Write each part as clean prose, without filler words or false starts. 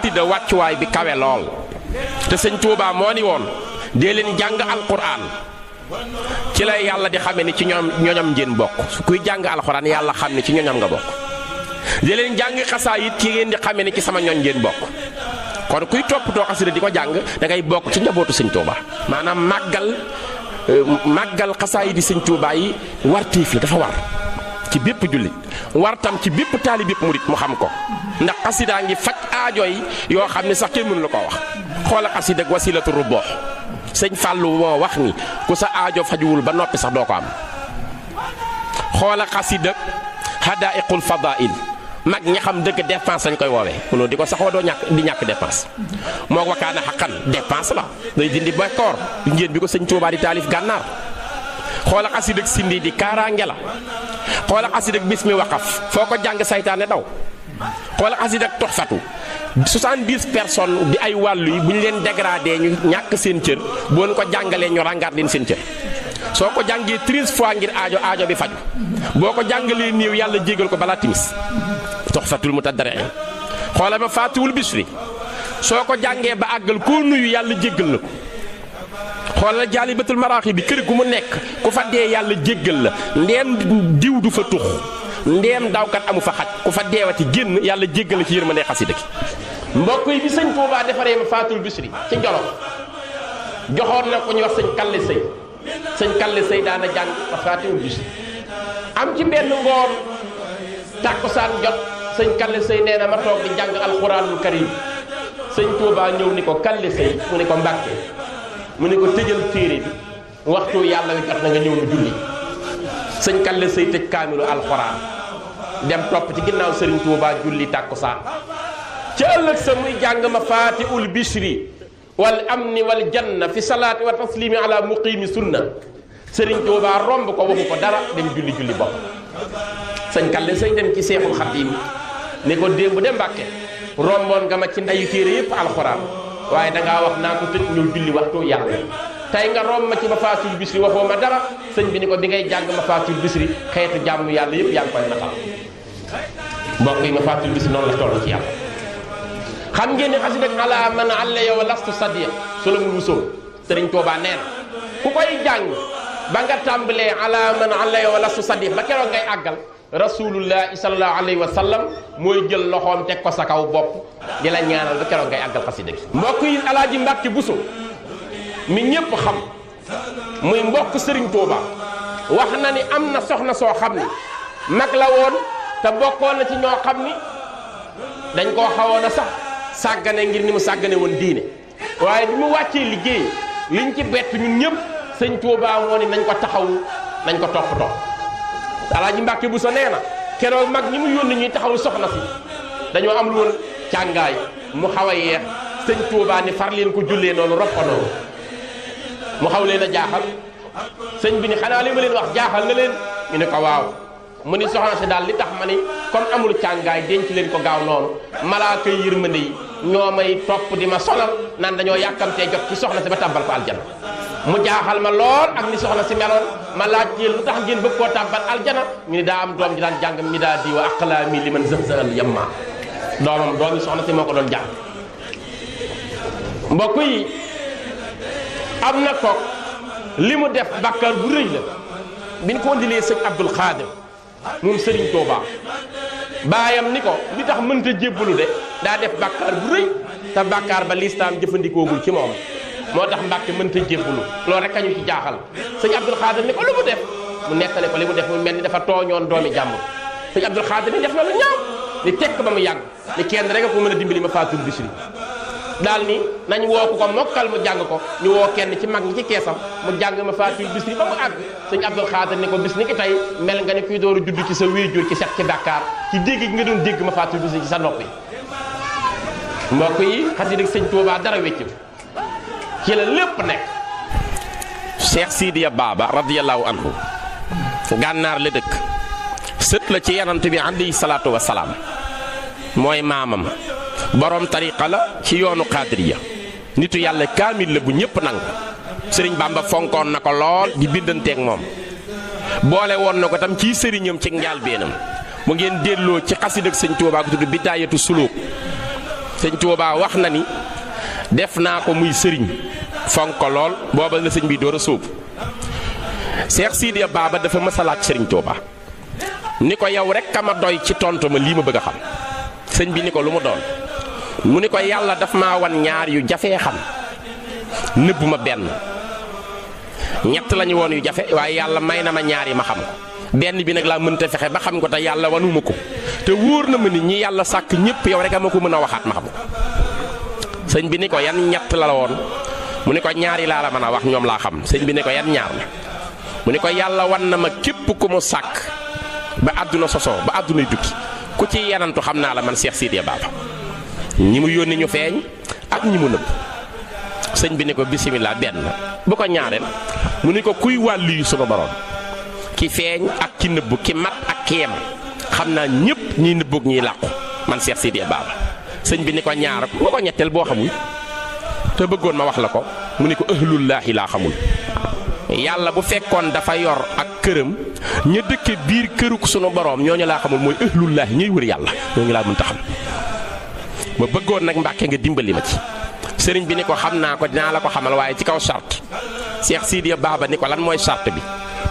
tidda wàccuwaay bi kawe lool te sëñ Tuubaa moo ni woon dee leen jàng alquran ci la yàlla di xame ni ci ñoñam ngeen bokk kuy jàng alquran yàlla xam ni ci ñoñam nga bokk. dee leen jàng xasaayit ci ngeen di xame ni ci sama ñoñ ngeen bokk kon kuy toppatoo xasida di ko jàng da ngay bokk ci njabootu sëñ Tuubaa maanaam màggal xasaayit di sëñ Tuubaa yi wartiif la dafa war ci bépp jullit war tam ci bépp taali bépp murit mu xam ko ndax xasidaa ngi faj aajo yi yoo xam ne sax kenn mënu la koo wax xoola xasida ak wasilatu ruboox sëñ Fàllu moo wax ni ku sa aajo fajuwul ba noppi sax doo ko am xoola xasida hadaiqul fadail mag ñi xam dëgg dépense lañ koy woowee mënoo di ko sax wa doo ñàkk dépense moo wakaana xaqan dépense la day dindi bekkoor njéen bi ko sëñ Tuubaa di taalif gànnaar xoola xasida ak sindi di kaaraange la xoola xasida ak bismi waqaf foo ko jàng saytaane daw xoola xasida ak toxfatu 70 personnes di ay wàllu yi bu ñu leen dégradé ñu ñàkk seen cër boo ko jàngalee ñu ràngaat leen seen cër soo ko jàngee 13 fois ngir aajo bi faju boo ko jàngalee néew yàlla jégal ko balaa timis toxfatul mutadarriin xoola ma faatiwul bisri soo ko jàngee ba àggal koo nuyu yàlla jéggal na ko xoolal jaalibatul maraaxi bi kër gu mu nekk ku fa dee yàlla jéggal la ndeem diw du fa tux ndeem dawkat amu fa xaj ku fa deewati génn yàlla jéggal la ci yërmande xasida gi mbokk yi bi sëñ Tuubaa defaree ma faatul bisri ci Jolof joxoon na ko ñu wax sëñ Kalle Sëy daana jàng ma faatul bisri am ci benn ngoon tàkkusaan jot sëñ Kalle Sëy nee na ma toog di jàng alxuraanul karim sëñ Tuubaa ñëw ni ko Kalle Sëy mu ni ko Mbàkke mu ne ko tëjal téere bi waxtu yàlla wi jot na nga ñëw nu julli sëñ Kalle Sëy tëj kaamilu alxuraan dem topp ci ginnaaw sëriñ Tuubaa julli tàkkusaan ci ëllëg sa muy jàng ma faatiul bishri wal amni wal janna fi salaati wa taslimi ala muqimi sunna sëriñ Tuubaa romb ko waxu ko dara dem julli bopp sëñ Kalle Sëy dem ci Seexul Xadiim ne ko démb de Mbàkke romboon nga ma ci ndeyu téere yépp alxuraan waaye dangaa wax naa ko tëj ñëw julli waxtu yàlla tey nga romb ma ci mafaatul bisri waxoo ma dara sëñ bi ni ko bi ngay jàng mafaatul bisri xeetu jàmm yàlla yëpp yaa ngi koy natal mbokk yi mafaatul bisri noonu la toll ci yàlla xam ngeen ni xasida ala man alla yow lastu sadiq solo mu wusoo sëriñ Tuubaa nee na ku koy jàng ba nga tàmbalee ala man alla yow lastu sadiq ba keroog ngay àggal rasulullahi sallallahu alayhi wa sallam mooy jël loxoom teg ko sa kaw bopp di la ñaanal ba keroog ngay àggal xasida gi mbokk yi alaaji Mbàkke Buso mi ñépp xam muy mbokk Sëriñ Tuuba wax na ni am na soxna soo xam ni mag la woon te bokkoon na ci ñoo xam ni dañ koo xawoon a sax sàggane ngir ni mu sàggane woon diine waaye bi mu wàccee liggéey liñ ci bett ñun ñëpp Sëñ Tuuba moo ni nañ ko taxawu nañ ko toppatoo alaaji Mbàkke Buso nee na keroog mag ñi mu yónni ñuy taxawu soxna si dañoo am lu woon càngaay mu xaw a yeex sëñ Tuubaa ni far leen ko jullee noonu roppanoo mu xaw leen a jaaxal sëñ bi ni xanaa li ma leen wax jaaxal na leen ñu ne ko waaw mu ni soxna si daal li tax ma ni comme amul càngaay denc leen ko gaaw noonu malaaka yi yërmande yi ñoo may topp di ma sonal naan dañoo yàkkamtee jot ci soxna si ba tàbbal ko aljana mu jaaxal ma lool ak ni soxna si meloon ma laaj yéen lu tax ngeen bëgg koo tàbbal aljana ñu ni daa am doom ji daan jàng mi daa di wa aqlaami li man zëxzëxal yamma doomi soxna si moo ko doon jàng mbokk yi am na kook li mu def bàkkaar bu rëy la biñ ko indilee sëñ Abdul Xaadir moom Sëriñ Tuubaa baayam ni ko li tax mënta jébbalu de daa def bàkkaar bu rëy te bàkkaar ba lislaam jëfandikoogul ci moom moo tax Mbàkke mënta jébbalu loolu rek a ñu ci jaaxal sëñ Abdul Xaadir ni ko lu mu def mu nettale ko li mu def mu mel ni dafa tooñoon doomi jàmbur sëñ Abdul Xaadir ni def na lu ñaaw ni tekk ba mu yàgg ni kenn rek a ko mën a dimbali ma faatul bisri daal ni nañ woo ko mokkal mu jàng ko ñu woo kenn ci mag ñi ci keesam mu jàng ma faatul bisri ba mu àgg sëñ Abdul Xaadir ni ko bis ni ki tey mel nga ni kuy dooru judd ci sa wéejur ci set ci bàkkaar ci dégg gi nga doon dégg ma faatul bisri ci sa nopp yi mbokk yi xasida sëñ Tuubaa dara wéccu ci la lépp nekk Cheikh Sidiya Baba radiyallahu anhu gànnaar la dëkk sët la ci yanant bi alayhi salaatu wa salaam mooy maamam borom tariqa la ci yoonu qaadiriya nitu yàlla kaamil la bu ñëpp nangu sëriñ Bamba fonkoon na ko lool di bindanteeg moom boole woon na ko tam ci sëriñam ci njaalbeenam mu ngeen delloo ci xasida ak sëñ Tuubaa ko tudd Bidaayatu Suluk sëñ Tuubaa wax na ni def naa ko muy sëriñ fonk ko lool booba la sëñ bi door a sóobu Cheikh Sidiya Baba dafa mës a laaj sëriñ Tuubaa ni ko yow rek ka ma doy ci tontu ma lii ma bëgg a xam sëñ bi ni ko lu mu doon mu ni ko yàlla daf maa wan ñaar yu jafee xam nëbbu ma benn ñett lañu woon yu jafe waaye yàlla may na ma ñaar yi ma xam ko benn bi nag laa mënta fexe ba xam ko te yàlla wanuma ko te wóor na ma nit ñi yàlla sàkk ñëpp yow rek a ma ko mën a waxaat ma xam ko sëñ bi ni ko yan ñett la woon mu ni ko ñaar yi laa la mën a wax ñoom laa xam sëñ bi ni ko yan ñaar la mu ni ko yàlla wan na ma képp ku mu sàkk ba àdduna sosoo ba àddunay tukki ku ci yanantu xam naa la man Cheikh Sidiya Baba ñi mu yónni ñu feeñ ak ñi mu nëbb sëñ bi ni ko bisimilah benn bu ko ñaareel mu ni ko kuy wàllu yu sunu borom ki feeñ ak ki nëbb ki mat ak ki yem xam naa ñëpp ñiy nëbboog ñiy làqu man Cheikh Sidiya Baba sëñ bi ni ko ñaar bu ko ñetteel boo xamul te bëggoon ma wax la ko mu ni ko ahlullaahi laa xamul yàlla bu fekkoon dafa yor ak këram ña dëkke biir këruk sunu borom ñooñu laa xamul mooy ahlullaahi ñuy wër yàlla ñooñu laa mënta xam ma bëggoon nag Mbàkke nga dimbali ma ci sëriñ bi ni ko xam naa ko dinaa la ko xamal waaye ci kaw charte Cheikh Sidiya Baba ni ko lan mooy charte bi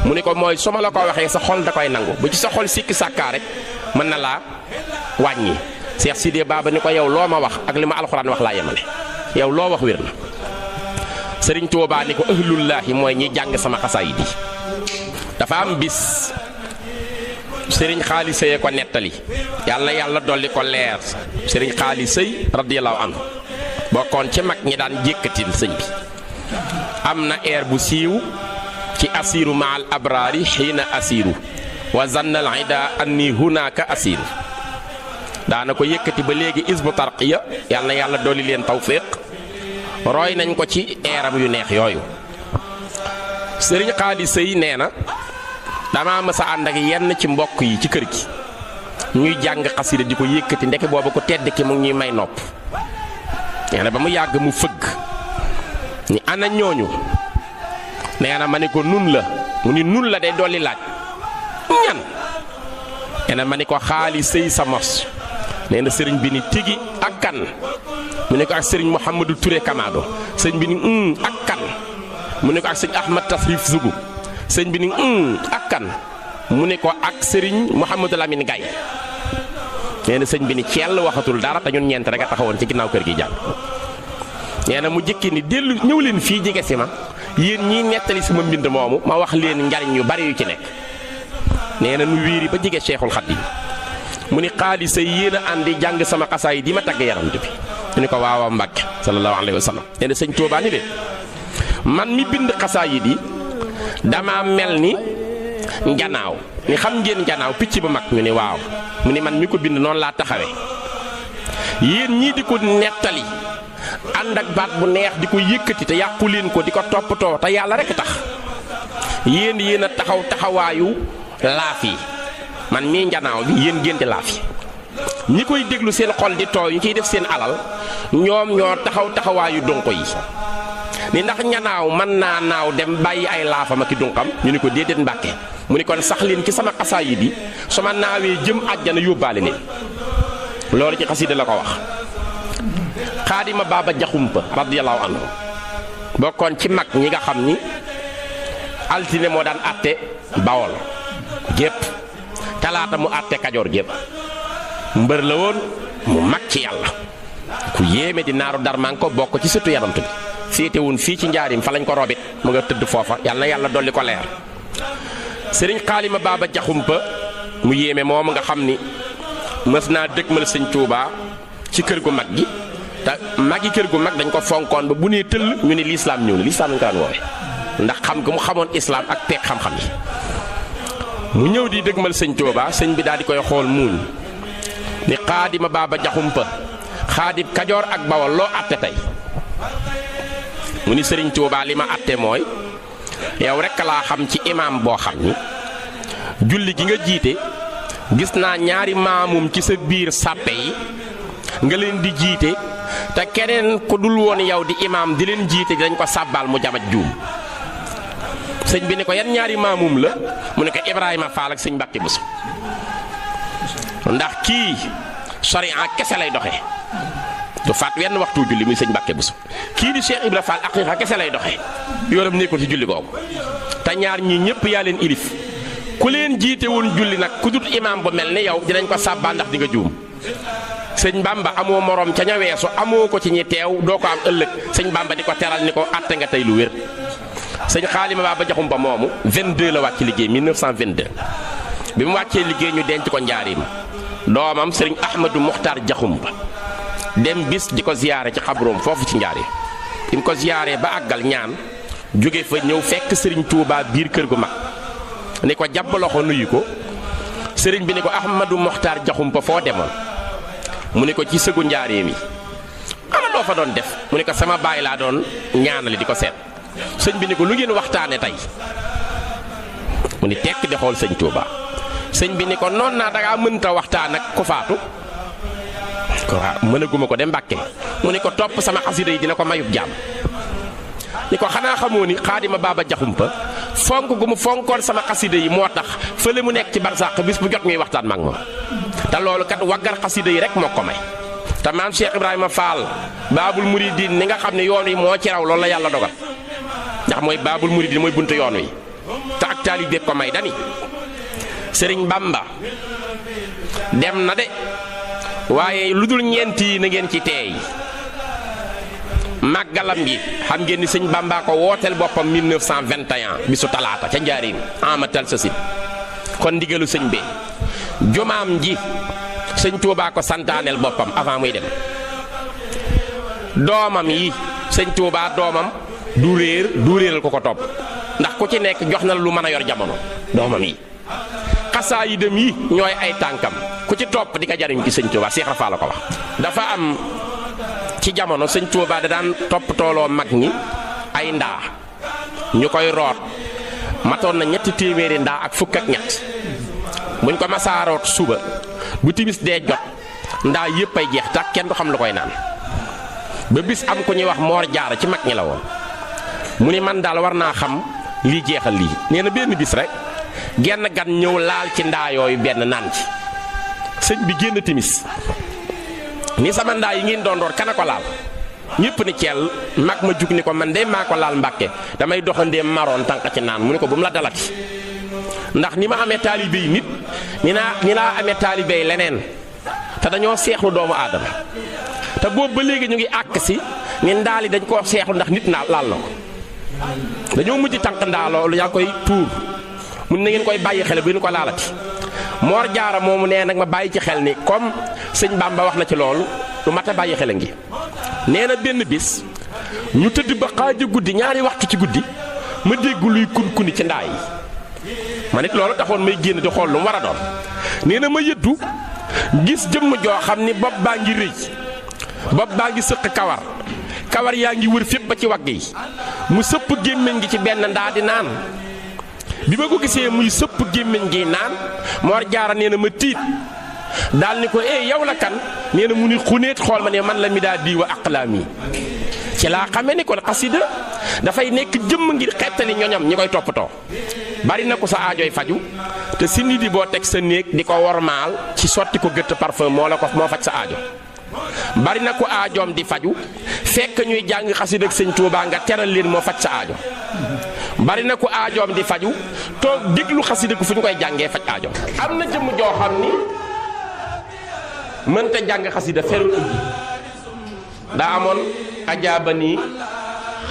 mu ni ko mooy su ma la ko waxee sa xol da koy nangu bu ci sa xol sikki sàkkaa rek mën na laa wàññi Cheikh Sidiya Baba ni ko yow loo ma wax ak li ma alxuraan wax laa yemale yow loo wax wér na sëriñ Tuubaa ni ko ahlullaahi mooy ñi jàng sama xasaayid yi dafa am bis sëriñ Xaali Sëy ko nettali yàlla dolli ko leer sëriñ Xaali Sëy radiyallaahu anhu bokkoon ci mag ñi daan jékkatil sëñ bi am na air bu siiw ci asiru maal abraari xiina asiru wa zannal ida anni hunaka asiru daana ko yëkkati ba léegi isbu tarqiya yàlla dolli leen tawfiq roy nañ ko ci eeram yu neex yooyu sëriñ Xaali Sëy nee na dama mës a ànd ak yenn ci mbokk yi ci kër gi ñuy jàng xasida di ko yëkkati ndeke booba ko tedd ki mu ngi ñuy may nopp nee na ba mu yàgg mu fëgg ni ana ñooñu nee na ma ni ko nun la mu ni nun la day dolli laaj ñan nee na ma ni ko Xaali Sëy sa mos nee na sëriñ bi ni tigi ak kan mu ne ko ak sëriñ Mouhamadou Touré Kamado sëñ bi ni ak kan mu ne ko ak sëñ Ahmad Tasrif Zougou sëñ bi ni ak kan mu ne ko ak sëriñ Mouhamadou Lamine Gaye nee na sëñ bi ni ceel waxatul dara te ñun ñeent rek a taxawoon ci ginnaaw kër gi jàng nee na mu jëkki ni dellu ñëw leen fii jege si ma yéen ñiy nettali sama mbind moomu ma wax leen njariñ yu bari yu ci nekk nee na nu wiiri ba jege Cheikhul Khadim mu ni Xaali Sëy yéen a àndi jàng sama xasaay di ma tagg yaram bi ñu ni ko waaw Mbàkke sallallahu alayhi wa sallam nee na sëñ Tuubaa ni leen man mi bind xasaayid yi dama mel ni njanaaw ni xam ngeen njanaaw picc ba mag ñu ni waaw mu ni man mi ko bind noonu laa taxawe yéen ñii di ko nettali ànd ak baat bu neex di ko yëkkati te yàqu leen ko di ko toppatoo te yàlla rek tax yéen a taxaw taxawaayu laaf yi man mii njanaaw bi yéen ngeen di laaf yi ñi koy déglu seen xol di tooy ñu ciy def seen alal ñoom ñoo taxaw taxawaayu donko yi ni ndax ñanaaw mën naa naaw dem bàyyi ay laafam ak i dunkam ñu ni ko déedéet Mbàkke mu ni kon sax leen ci sama xasaayid yi su ma naawee jëm àjjana yóbbaale leen loolu ci xasida la ko wax Xaadima Baba Jaxumpa radiyallaahu anhu bokkoon ci mag ñi nga xam ni altine moo daan àtte Bawol gépp talaata mu àtte Kajoor gépp mbër la woon mu mag ci yàlla ku yéeme di naaru darman ko bokk ci sëtu Yonent bi féete woon fii ci njaarim fa lañ ko robit mu nga tëdd foofa yàlla dolli ko leer sëriñ Xaalima Baba Jaxumpa mu yéeme moom nga xam ni mës naa dëgmal sëñ Tuubaa ci kër gu mag gi te magi kër gu mag dañ ko fonkoon ba bu nee tëll ñu ni lislaam ñëw na lislaam lañ ko daan woowe ndax xam nga mu xamoon islaam ak peeg xam-xam yi mu ñëw di dëgmal sëñ Tuubaa sëñ bi daal di koy xool muuñ ni Xaadima Baba Jaxumpa Xaadim Kajoor ak Bawol loo àtte tey mu ni sëriñ Tuubaa li ma àtte mooy yow rekk laa xam ci imaam boo xam ni julli gi nga jiite gis naa ñaari maamum ci sa biir sàppe yi nga leen di jiite te keneen ku dul woon yow di imaam di leen jiite dañ ko sàbbaal mu jamaj juum sëñ bi ne ko yan ñaari maamum la mu ne ko Ibrahima Fall ak sëñ Mbàkke Buso ndax kii sariya kese lay doxee du faat wenn waxtu julli muy sëñ Mbàkke Buso kii di Cheikh Ibra Fall aqiqa kese lay doxee yoonam nekkul ci julli googu te ñaar ñii ñëpp yaa leen ilif ku leen jiite woon julli nag ku dut imaam bu mel ni yow dinañ ko sàbbaa ndax di nga juum sëñ Bamba amoo morom ca ña weesu amoo ko ci ñi teew doo ko am ëllëg sëñ Bamba di ko teral ni ko atte nga tey lu wér sëñ Xaalima Baba Jaxumpa moomu 22 la wàcc liggéey 1922 bi mu wàccee liggéey ñu denc ko njaarim doomam sëriñ Ahmadou Mokhtar Jaxumpa dem bis di ko ziyaare ci xabroom foofu ci njaarim bi mu ko ziyaaree ba àggal ñaan jóge fa ñëw fekk sëriñ Touba biir kër gu mag ni ko jàpp loxo nuyu ko sëriñ bi ni ko Ahmadou Mokhtar Jaxumpa foo demoon mu ne ko ci sëgu njaareem yi ana loo fa doon def mu ne ko sama baay laa doon ñaanali di ko seet sëñ bi ni ko lu ngeen waxtaane tey mu ni tekk di xool sëñ Touba sëñ bi ni ko noon naa dangaa mënta waxtaan ak ku faatu ko waaw mënaguma ko de Mbàkke mu ni ko topp sama xasida yi dina ko mayub jaam ni ko xanaa xamoo ni Xaadima Baba Jaxumpa fonk gu mu fonkoon sama xasida yi moo tax fële mu nekk ci barsàq bis bu jot ñuy waxtaan mag moom te loolu kat waggar xasida yi rek moo ko may te maam Cheikh Ibrahima Fall Baabul Muridiin ni nga xam ne yoon wi moo ci raw loolu la yàlla dogal ndax mooy Baabul Muridiin mooy buntu yoon wi te ak taalibe ko may dani Sëriñ Bamba dem na de waaye lu dul ñeenti na ngeen ci teey màggalam gi xam ngeen ni sëñ Bamba ko wooteel boppam 1921 bisu talaata ca njaarim amatal sa sin kon ndigalu sëñ bi jumaam ji sëñ Touba ko santaaneel boppam avant muy dem doomam yi sëñ Touba doomam du réeral ko ko topp ndax ku ci nekk jox na lu mën a yor jamono doomam yi xasaa yi dem yi ñooy ay tànkam ku ci topp di ko jariñ ci sëñ Touba Cheikh Rafa la ko wax dafa am ci jamono sëñ Touba da daan topp tooloo mag ñi ay ndaa ñu koy root matoon na 300 ndaa ak fukk ak ñett buñ ko masaaroot suba bu timis dee jot ndaa yëpp ay jeex tak kenn du xam lu koy naan ba bis am ku ñuy wax Moor Jaara ci mag ñi la woon mu ni man daal war naa xam lii jeexal lii nee na benn bis rek genn gan ñëw laal ci ndaa yooyu benn naan ci sëñ bi génn timis ni sama ndaa yi ngeen doon door kana ko laal ñëpp ni ceel mag ma jug ni ko man de maa ko laal Mbàkke damay doxandee maroon tànq ci naan mu ni ko bu mu la dalati ndax ni ma amee taalibe yi nit ni laa amee taalibe yi leneen te dañoo seexlu doomu aadama te boobu ba léegi ñu ngi àkk si ni ndaal yi dañ koo seexlu ndax nit naa laal na ko dañoo mujj tànq ndaa loolu yaa koy tuur mun na ngeen koy bàyyi xel bu ñu ko laalati Moor Jaara moomu nee nag ma bàyyi ci xel ni comme sëñ Bamba wax na ci loolu lu mat a bàyyi xel a ngi nee na benn bis ñu tëdd ba xaaja guddi ñaari waxtu ci guddi ma dégg luy kun-kuni ci ndaa yi ma nit loolu taxoon may génn di xool lu mu war a doon nee na ma yëddu gis jëmm joo xam ni bopp baa ngi rëy bopp baa ngi sëq kawar yaa ngi wër fépp ba ci wagg yi mu sëpp gémmiñ gi ci benn ndaa di naan bi ma ko gisee muy sëpp gémmiñ gi naan Moor Jaara nee na ma tiit daal ni ko yow la kan nee na mu ni xuneet xool ma ne man la mi daa di wa aqlaam yi ci laa xamee ni kon xasida dafay nekk jëmm ngir xettali ñoñam ñi koy toppatoo bari na ko sa aajooy faju te si nit di boo teg sa néeg di ko wormaal ci sotti ko gëtt parfum moo faj sa aajo bari na ko aajoom di faju fekk ñuy jàng xasida ak sëñ Tuubaa nga teral leen moo faj sa aajo bari na ko aajoom di faju toog déglu xasida ko fu ñu koy jàngee faj aajo am na jëmm joo xam ni mënta jàng xasida ferul ubbi daa amoon ajaaba nii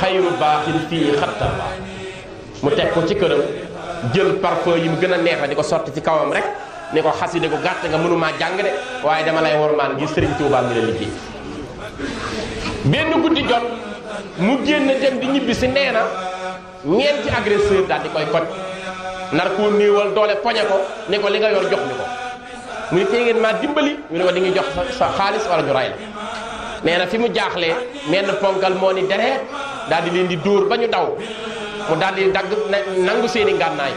xayru baaxin fii xatta mu teg ko ci këram jël parfum yi mu gën a neex di ko sotti ci kawam rek ni ko xasida ko gàtt nga mënumaa jàng de waaye dama lay wormaan ngir Sëriñ Tuubaa mi la liggéey benn guddi jot mu génn dem di ñibbi si nee na ñeenti agresseur daal di koy koj nar koo néewal doole poñe ko ni ko li nga yor jox ni ko mu ni tey ngeen maa dimbali ñu ne ko di ngi jox sa xaalis wala ñu ray la nee na fi mu jaaxlee menn ponkal moo ni dereet daal di leen di dóor ba ñu daw mu daal di dagg nangu seeni ngànnaay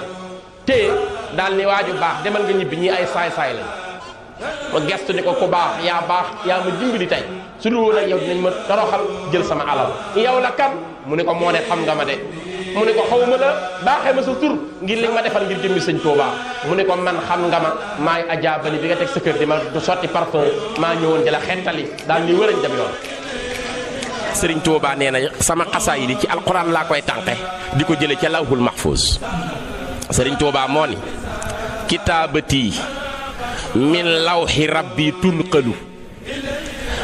téye daal ni waaju baax demal nga ñibbi ñi ay saay-saay lañ ma gestu ni ko ku baax yaa ma dimbali tey su dul woon ak yow dinañ ma toroxal jël sama alal yow la kan mu ne ko moo ne xam nga ma de mu ne ko xawma la baaxee ma sa tur ngir li ma defal ngir jëmmi sëñ Touba mu ne ko man xam nga ma maay ajaabali bi nga teg sa kër di ma sotti parfum maa ñëwoon di la xettali daal ni wërañ dem yoon. sëriñ Touba nee na sama xasaay yi ci alquran laa koy tànqe di ko jële ca lawhul mahfuz. sëriñ Touba moo ni kitaabati min lawhi rabbi tunqalu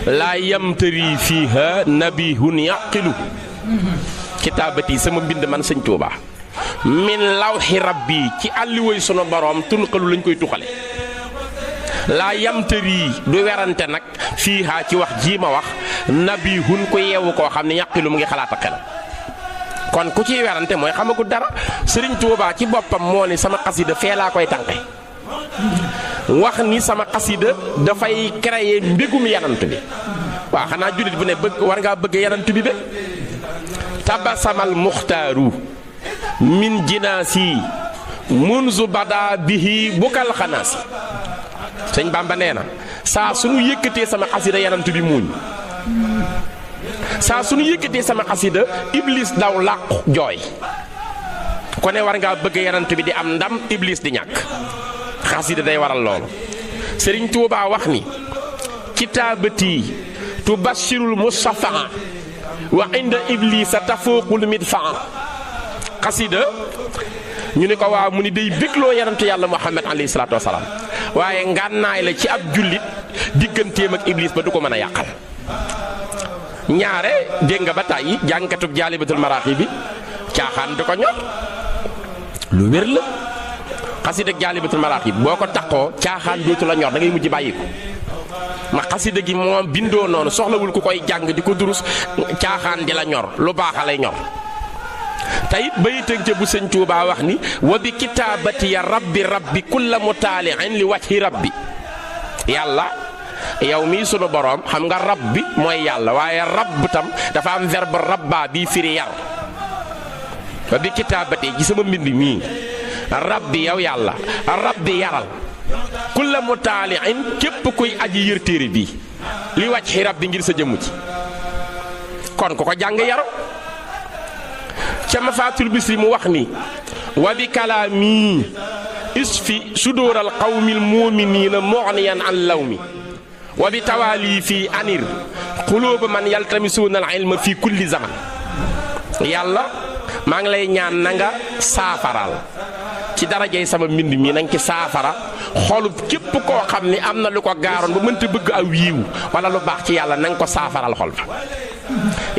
laa yamtari fiiha nabihun yaqilu. kitaabati sama mbind man sëñ Touba min lawhi rabbi ci àlliwoy sunu boroom tunqalu lañ koy tuxale laa yamtari du werante nag fiiha ci wax jii ma wax nabihun ko yeewu koo xam ne yaqilu mu ngi xalaat ak xelam. kon ku ciy werante mooy xamagu dara. sëriñ Touba ci boppam moo ni sama xasida fee laa koy tànqe wax ni sama xasida dafay créer mbégum yanant bi. waaw xanaa jullit bu ne bëgg war ngaa bëgg yanant bi be tabasamal muxtaaru min jinaasi munzu bada bihi bukal xanaasi. sëñ Bamba nee na saa suñu yëkkatee sama xasida yanant bi muuñ saa suñu yëkkatee sama xasida iblis daw làqu jooy. ko ne war ngaa bëgg yanant bi di am ndam iblis di ñàkk. xasida day waral loolu. sëriñ Tuubaa wax ni kitaabati tubashirul musafaa wa inda iblisa tafuuqul midfaa. xasida ñu ne ko waaw mu ni day bégloo yanantu yàlla Muhammad alayhi salaatu wasalaam waaye ngànnaay la ci ab jullit digganteem ak iblis ba du ko mën a yàqal. ñaare dégg nga ba tàyyi jàngkatub jaalibatul maraaxi bi caaxaan du ko ñor lu wér la. xasida jaalibatul maraaxi boo ko takkoo caaxaan dootu la ñor da ngay mujj bàyyi ko. ma xasida gi moom bindoo noonu soxlawul ku koy jàng di ko durus caaxaan di la ñor lu baax a lay ñor. tayit bayitëg ca bu sëñ Tuubaa wax ni wa bi kitaabati ya rabbi rabbi kulla mutaali'in li wajhi rabbi. yàlla yow mii sunu boroom xam nga rabbi mooy yàlla waaye rabb tam dafa am verbe rabba bii firi yar. wa bi kitaabati ci sama mbind mii rabbi yow yàlla rabbi yaral kulla mutaali'in képp kuy aji yër téere bii li wajhi rabbi ngir sa jëmm ci. kon ku ko jàng yaru. ca Mafaatul Bisri mu wax ni wa bi kalaami isfi sudóoral qawmil mu'miniina mughniyan an lawmi wa bi tawaali fii anir quluuba man yaltamisuuna al ilma fii kulli zaman. yàlla maa ngi lay ñaan na nga saafaraal ci darajey sama mbind mi na nga ci saafara xolub képp koo xam ni am na lu ko gaaroon ba mënta bëgg aw yiiw wala lu baax ci yàlla na nga ko saafaral xol ba.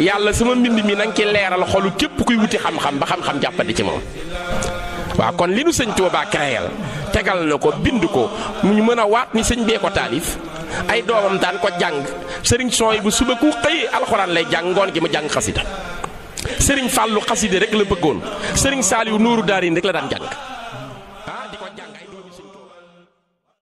yàlla sama mbind mi na nga ci leeral xolu képp kuy wuti xam-xam ba xam-xam jàppandi ci moom. waaw kon li nu sëñ Tuubaa créel tegal na ko bind ko mu ñu mën a waat ni sëñ bee ko taalif ay doomam daan ko jàng. sëriñ Sooy bu suba ku xëyee alxuraan lay jàng ngoon gi mu jàng xasida. sëriñ Fàllu xasida rek la bëggoon. sëriñ Saaliw Nuuru Daarayni rek la daan jàng.